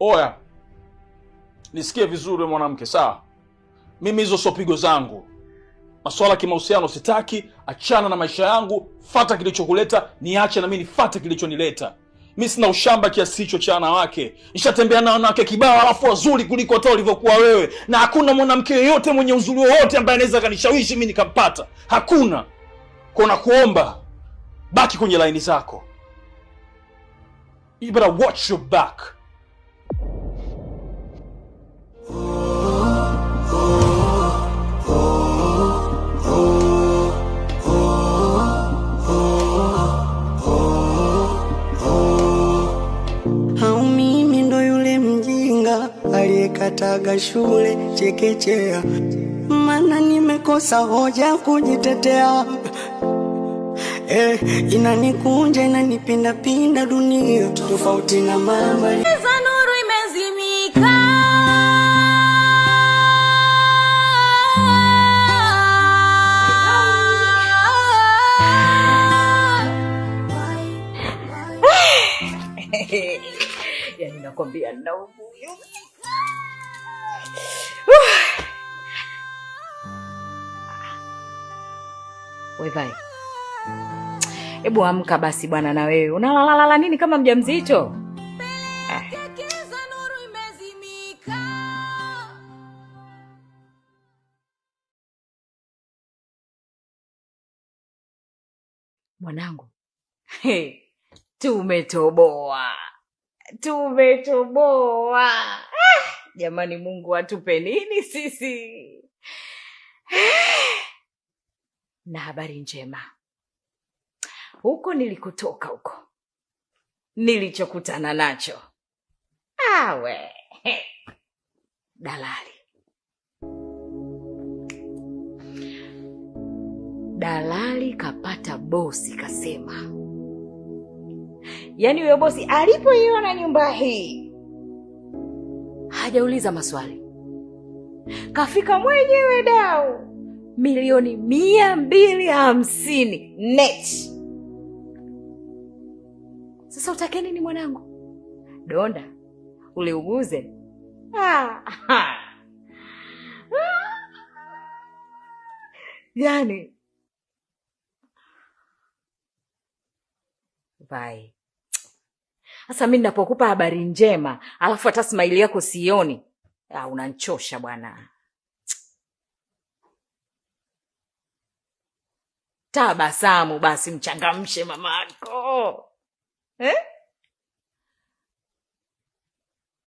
Oya, nisikie vizuri wewe mwanamke, sawa? Mimi hizo sio pigo zangu. Masuala ya kimahusiano sitaki, achana na maisha yangu, fata kilichokuleta, niache na mimi nifate kilichonileta. Mi sina ushamba kiasi hicho cha wanawake. Nishatembea na wanawake kibao alafu wazuri kuliko hata ulivyokuwa wewe, na hakuna mwanamke yeyote mwenye uzuri wowote ambaye anaweza akanishawishi mimi nikampata. Hakuna. Kwa nakuomba, baki kwenye laini zako. You better watch your back. Au mimi ndo yule mjinga aliyekataga shule chekechea, mana nimekosa hoja kujitetea. Inanikunja inanipindapinda dunia tofauti na mama. Giza nuru imezimika. Yaani nakwambia nina ubuyu. We Vai, hebu amka basi bwana, na wewe unalalalala nini kama mjamzito? Giza nuru imezimika. Mwanangu, hey, tumetoboa, tumetoboa. Jamani, Mungu atupe nini sisi? Na habari njema, huko nilikotoka, huko nilichokutana nacho, awe dalali dalali kapata bosi, kasema yaani huyo bosi alipoiona nyumba hii hajauliza maswali, kafika mwenyewe dau 250,000,000 net. Sasa utake nini mwanangu? Donda uliuguze? Ah, ah. Yaani Vai, sasa mi ninapokupa habari njema alafu hata smaili yako sioni, ah, unanchosha bwana. Tabasamu basi, mchangamshe mamako eh?